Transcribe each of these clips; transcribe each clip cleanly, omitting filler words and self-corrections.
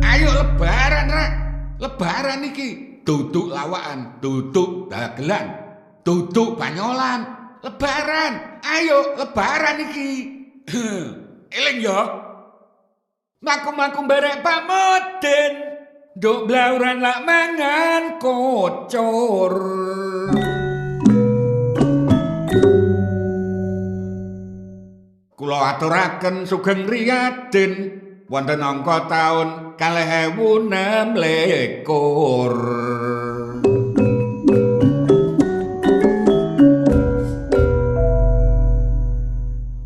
Ayo lebaran rek. Lebaran iki duduk lawakan, duduk dagelan, duduk banyolan. Lebaran, ayo lebaran iki. Eling yo. Mlaku-mlaku barek Pak Mudin. Nduk blauran lak mangan kocor. Kula aturaken sugeng riyadin wonten angka taun 2026.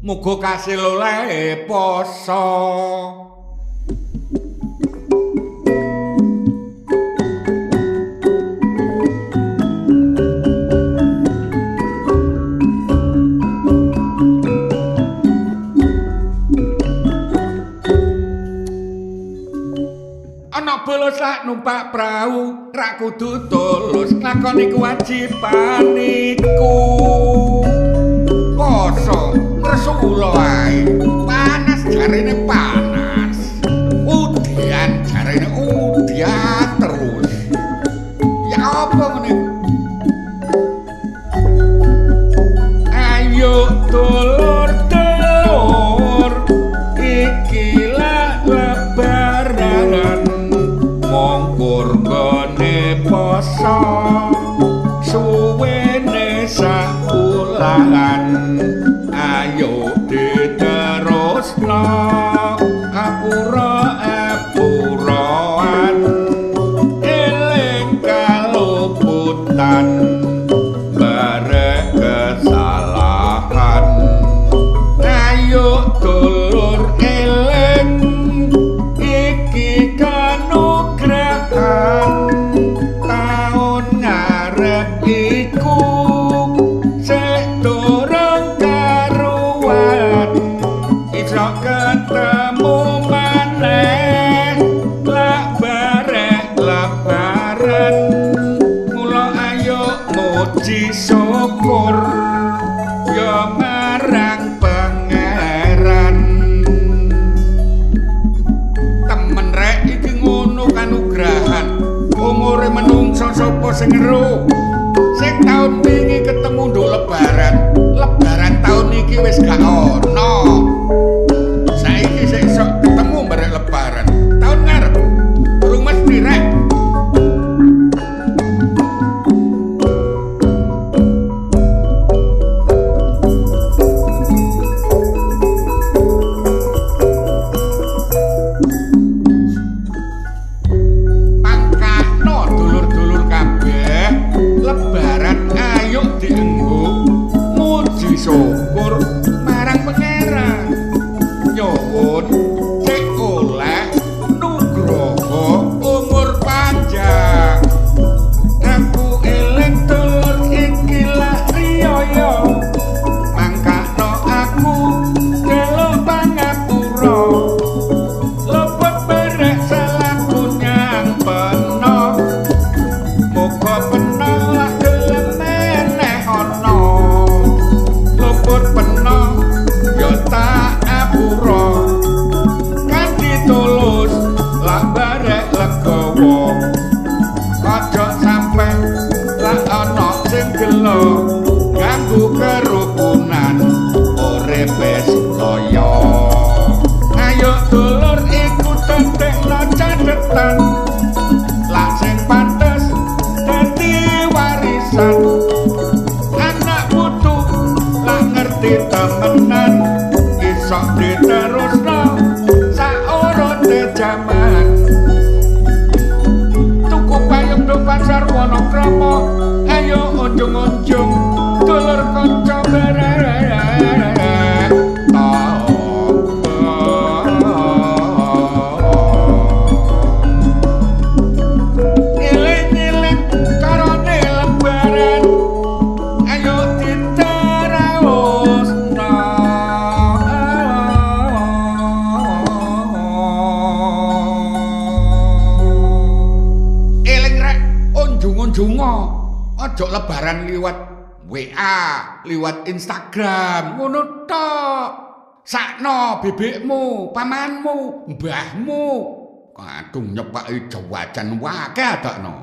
Muga kasil oleh poso. Ana bolos lak numpak prau, rak kudu tulus nglakoni kewajiban iku. Poso ngresula ae, panas jarene panas, udian jarene udian terus. Ya apa ngene? Ayo dulur-dulur, iki lak lebaran. Mongkur gone poso suwene sakulan. Ayo diterusno apura-apuran, eling kaluputan barek kesalahan. Ayo dulur eling iki kanugrahan taun ngarep iku sik durung karuan. Iso ketemu maneh lak barek lebaran. Mula ayo muji syukur ya marang Pangeran. Temen rek iki ngono kanugrahan. Umure menungso sapa sing ngeru? Sing taun wingi ketemu nduk lebaran, lebaran taun iki wis gak ono. Saiki sik sok ketemu barek lebaran. Taun ngarep durung mesti rek. Mangkano dulur-dulur kabeh, lebaran ayo dienggo muji syukur marang Pangeran. Nyuwun sik oleh nugroho umur panjang. Aku eling dulur iki lak riyaya, mangkano aku delok pangapura. Luput barek salahku nyang peno, muga peno lak gelem meneh ana. Luput peno ya tak apura, kanthi tulus lak barek legawa. Aja sampe lak ana sing gelo ganggu kerukunan uripe sedaya. Ayo dulur iku dadekno catetan, lak sing pantes dadi warisan. Anak putu lak ngerti temenan, iso diterusno saurute jaman. Tuku payung do pasar Wonokromo, ayo unjung-unjung dulur kanca barek tangga. Eling-eling carane lebaran, ayo diterusno. Kunjunga. Aja lebaran liwat WA, liwat Instagram, ngono tok. Sakno bebekmu, pamanmu, mbahmu. Kadung nyepaki jawajan wakeh adakno.